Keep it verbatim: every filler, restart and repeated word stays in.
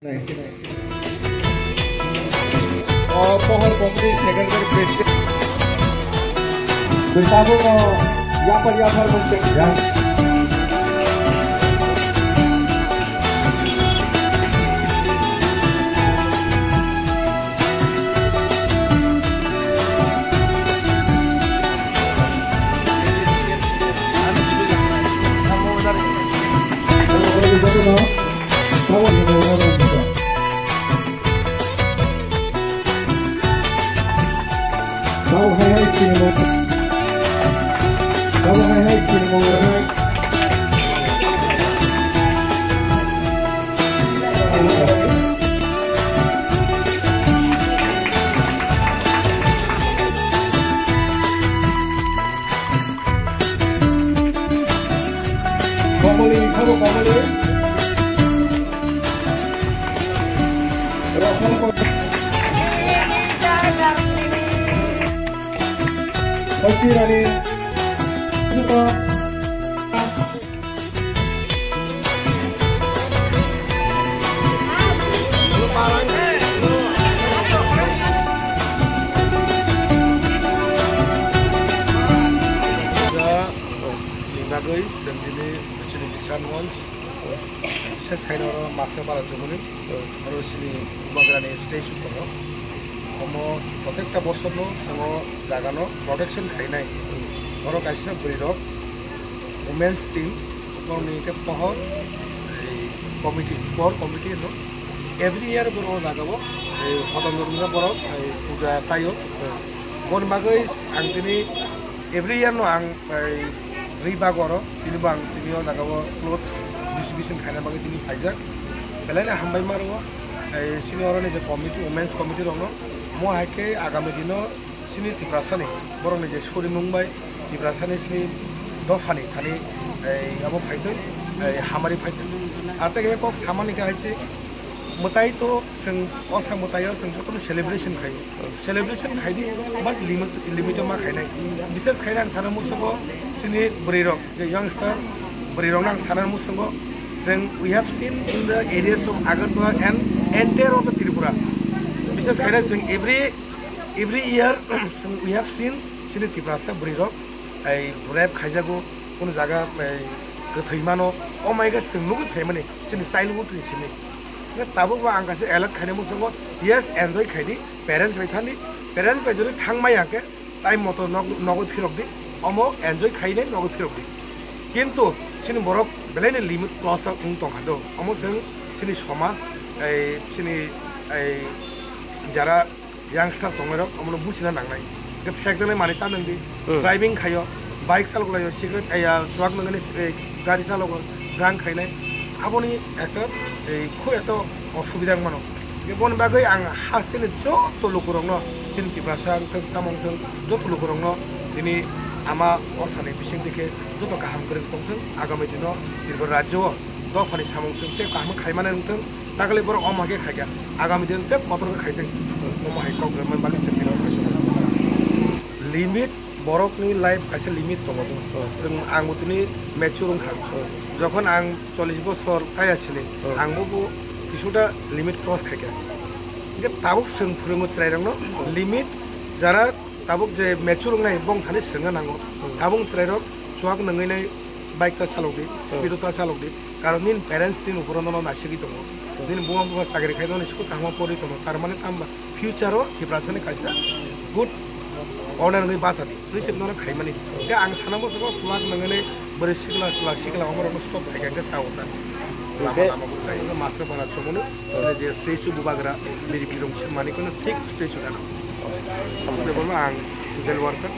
O, Pohor Committee Secretary President. Tabuk o yapar yapar mungkin. Ya. Tabuk hai hai chini mo. Tabuk hai hai chini mo hai. Komoli, tabuk komoli. Bagwi chwng tini chini Bisramganj, bises khaina oro Master Para Chumuni, oro chini Bubagrani statue tongo. Omo protekta bosorno chwng o jagano protection khainai. Oro kaisa bwrwi rok women's team, borokni khe pohor, ei, committee, core committee hino. Every year borok o jagao, ei, hodom dodom khe borok, ei, puja khaio. Boni bagwi ang tini every year no ang Bai rwi bago oro, tini bo ang tini o jaga o clothes distribution khaina bagwi tini phaijak. Belai no hambai ma rwo, ai, chini oro ni je committee, women's committee rok no, mo hai khe agami dino chini Tiprasa ni borok ni je surimung bai Tiprasa ni chini dopha ni thani, ai, abo phaithung, ai, hamari phaithung. Ar tei kok samani khe hai se mwtai to chwng o sa mwtai o chwng jotono celebration khai. Celebration khai di, but limit, limit o ma khainai. Bises khaina ang sana musugo chini bwrwi rok, je youngster bwrwi rok nang sana musugo, chwng we have seen in the areas of Agartala and entire of the Tripura. Bises khaina chwng every, every year chwng we have seen chini Tiprasa bwrwi rok ai rape khaijago, kono jaga ai kwthwi mano, o mai ga chwng nugwi phaimani chini childhood ni simi. Tabuk bo ang kaisa alert khaina musugo, yes, enjoy khai di. Parents bai thani, parents bai jodi thang maya khe time moto nog-, nogwi phirok di, omo enjoy khainai nogwi phirok di. Kintu chini borok belai ni limit cross wng tong kha do, omo chwng chini somaj, ei chini ei jara youngster tongnairok omono buchina nangnai. Hwnkhe phekjaknai manwi ta nang di, hmm, driving khaio, bike chalok laio, cigarette, ya, chuwak nangani, eh, gari chalogo, drunk khainai, aboni ekta, eh, khub ekta osubida wng mano. Boni bagwi ang hasteni joto lukurokno, chini Tiprasa wngthung, tamo wngthung, joto lukurokno tini ama o sani bising dikhe joto kaham kwrwng tongthung, agami dino Tripura rajyo o dophani samung chwng tei kaham khai mani wngthung, takle borok omo hai khe khaikha, agami dino tei kotor khe khaithung, omo hai kok rwmani bagwi chwng tini limit. Borokni life kaisa limit tongo do. Oh. Chwng, ang bo tini mature wngkha. Oh. Jokhon ang chollish bosor kaya sini, oh, ang bo, bo kisuda limit cross khaikha. Hingke tabuk chwng phwrwngo chwrairokno, oh, limit, jara tabuk je mature wngnai bong thani swrwngna nango. Oh. Tabuk chwrairok chuwak nangwi nai bike ta chalok di, oh, speed o ta chalok di. Karon nini parents nini uphuru nono naisigwi tongo. Hmm. Nini buma bupha chakri khai nini school kaham pori tongo. Tar mane tamo future o Tiprasa ni kaisa good owner wngwi bachadi. Twi se nono khaimani. Hmm. Tei ang sana musugo chuwak nangani bwrwi sikla chwla sikla omo rokno stop khai khe sa ota. Lama lama bo chai. Master Para Chumuni, hmm, sini je statue bubagra biri birung swnmani kono thik statue gana. Hmm. Bebolo ang social worker.